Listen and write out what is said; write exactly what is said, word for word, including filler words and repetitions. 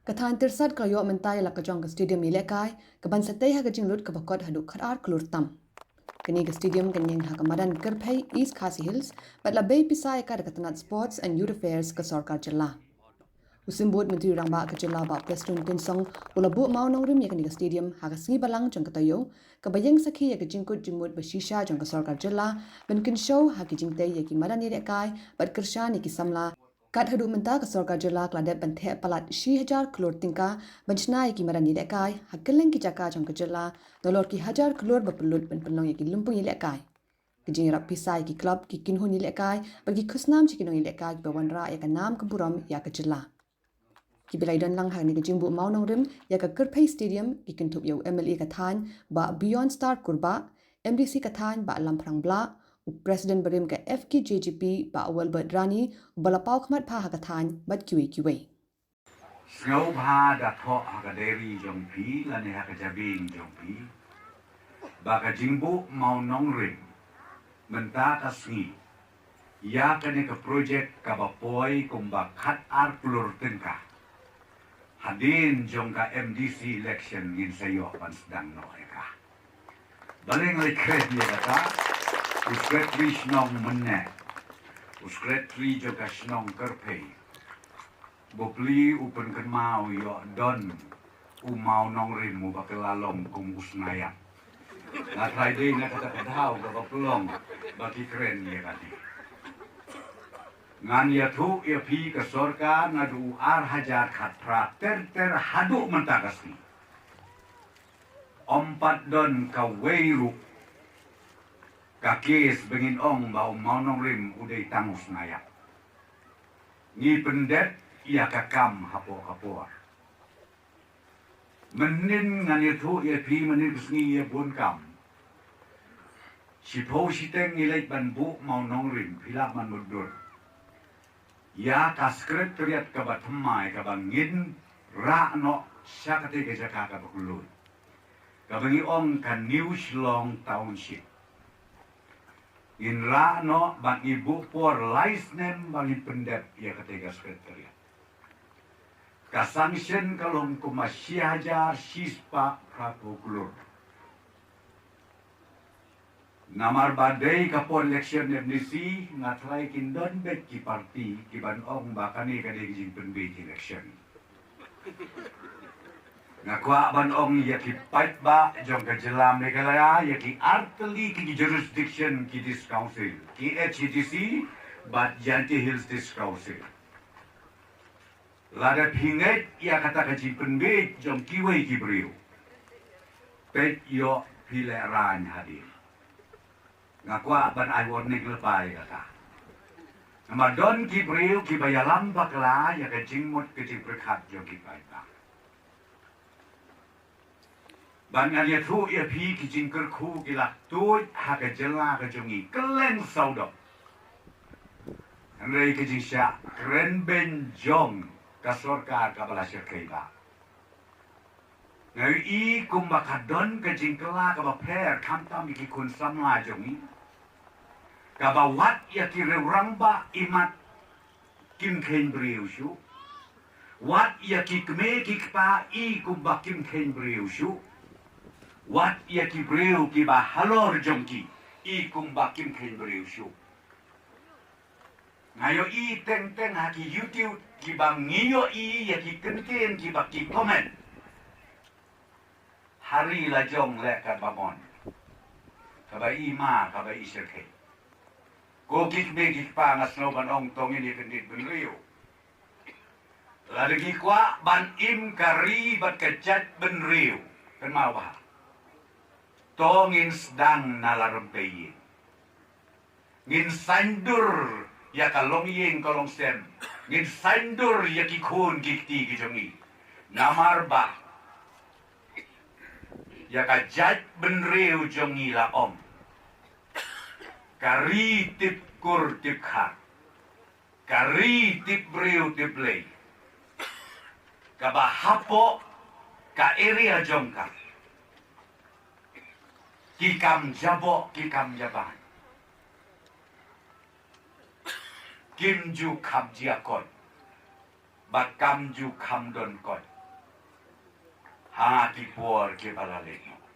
Ka thaiñ Tyrsad ka la ïoh mynta ïa la ka jong ka stadium ïalehkai, kaban sa tei ha ka jinglut kaba kot haduh khatar klur tam. Kane ka stadium kan ïeng ha ka madan Kyrphei, East Khasi Hills, bad la bei pisa ïa ka da ka tnat Sports and Youth Affairs ka sorkar jylla. U Symbud Myntri Rangbah ka jylla Bah Prestone Tynsong u la buh mawnongrim ïa kane ka stadium ha ka sngi Balang jong ka taïew, kaba ïeng sakhi ïa ka jingkut jingmut ba shisha jong ka sorkar jylla ban kynshew ha ki jingtei ïa ki madan ïalehkai bad kyrshan ïa ki samla. Kat haduh mynta ka sorkar jylla ka la dep ban theh palat shi hajar klur tyngka ban shna ïa ki madan ïalehkai ha kylleng ki jaka jong ka jylla, nalor ki hajar klur ba pynlut ban pynlong ïa ki lympung ïalehkai. Ki jingïarap pisa ïa ki klub, ki kynhun ïalehkai bad ki khusnam sha ki nongïalehkai kiba wanrah ïa ka nam ka burom ïa ka jylla. Kiba la ïadon lang ha kane ka jingbuh mawnongrim ïa ka Kyrphei Stadium ki kynthup ïa u M L A ka thaiñ Bah Beyondstar Kurbah, M D C ka thaiñ Bah Lamphrang Blah, u President barim ka F K J G P Bah Welbert Rani, uba la paw khmat pha ha ka thaiñ bad kiwei kiwei. Sngewbha da thoh ha ka diary jong phi lane ha ka jabieng jong phi ba ka jingbuh mawnongrim mynta ka sngi ïa kane ka project kaba poi kumba khatar klur tyngka, hadien jong ka M D C election ngin sa ïoh ban sdang noh ïa ka. Balei nga leh kren ïa kata? U Secretary Shnong mynne, u Secretary jong ka Shnong Kyrphei, bapli u pynkynmaw ïoh don u mawnongrim uba kylla long kum u Snaiap. Nga trai dei na kata ka daw kaba pynlong ba ki kren ïa kane. Ngan ïathuh ïa phi, ka sorkar naduh u ar hajar khatphra ter ter haduh mynta ka sngi, ym pat don kawei ruh ka kes ba ngin ong ba u mawnongrim u dei tang u Snaiap. Ngi pyndep ïa ka kam hapoh ka por. Mynnin ngan ïathuh ïa phi mynnin ka sngi ïa bun kam. Shiphew shiteng ngi leit ban buh mawnongrim, phi lah ban mutdur ïa ka Secretariat kaba thymmai kaba ngin rah noh sha katei ka jaka kaba kylluid, kaba ngi ong ka New Shillong Township. Ngin rah noh bad ngi buh por lai snem ba ngin pyndep ïa katei ka Secretariat. Ka sanction ka long kumba shi hajar shispah phraphew klur. Namar ba dei ka por election M D C, nga trai kin don beit ki party kiban ong ba kane ka dei ka jingpynbiej election. Nga kwah ban ong ïa ki paidbah jong ka jylla Meghalaya, ïa ki artylli ki jurisdiction, ki District Council, ki H A D C bad Jaintia Hills District Council. Lada phi ngeit ïa kata ka jingpynbiej jong kiwei ki briew, peit ïoh phi lehraiñ hadien. Nga kwah ban ai warning lypa ïa kata. Namar don ki briew kiba ïalam bakla ïa ka jingmut ka jingpyrkhat jong ki paidbah. Ban ngan ïathuh ïa phi, ki jingkyrkhu ki la tuid ha ka jylla ka jong ngi kylleng sawdong. Hynrei ka jingshah krenbeiñ jong ka sorkar kaba la shyrkhei ba. Nga ïohi kumba ka don ka jingkylla kaba pher khamtam ïa ki khun samla jong ngi, kaba wat ïa ki rangbah imat kim kheiñ briew shuh. Wat ïa ki kmie ki kpa i kumba kim kheiñ briew shuh. Wat ïa ki briew kiba halor jong ki i kumba kim kheiñ briew shuh. Nga ïohi teng teng ha ki YouTube kiba ngi ïohi ïa ki kyntien kiba ki comment. Ha ri la jong leh katba mon. Kaba i ma, kaba i shyrkhei. Ko ki kmie ki kpa, nga sngew ban ong to ngin ïa kyndit bynriew. Lada ngi kwah ban im ka ri bad ka jaitbynriew, kynmaw bha, to ngin sdang na la rympei ïing. Ngin saiñdur ïa ka longïing ka longsem. Ngin saiñdur ïa ki khun ki kti ki jong ngi. Namar ba ïa ka jaitbynriew jong ngi la ong, ka ri tip kur tip kha, ka ri tip briew tip Blei. Kaba hapoh ka area jong ka, ki kam jaboh, ki kam jaban, kim ju kham jia koit, ba kam ju kham don koit. ha ki por kiba la leit noh.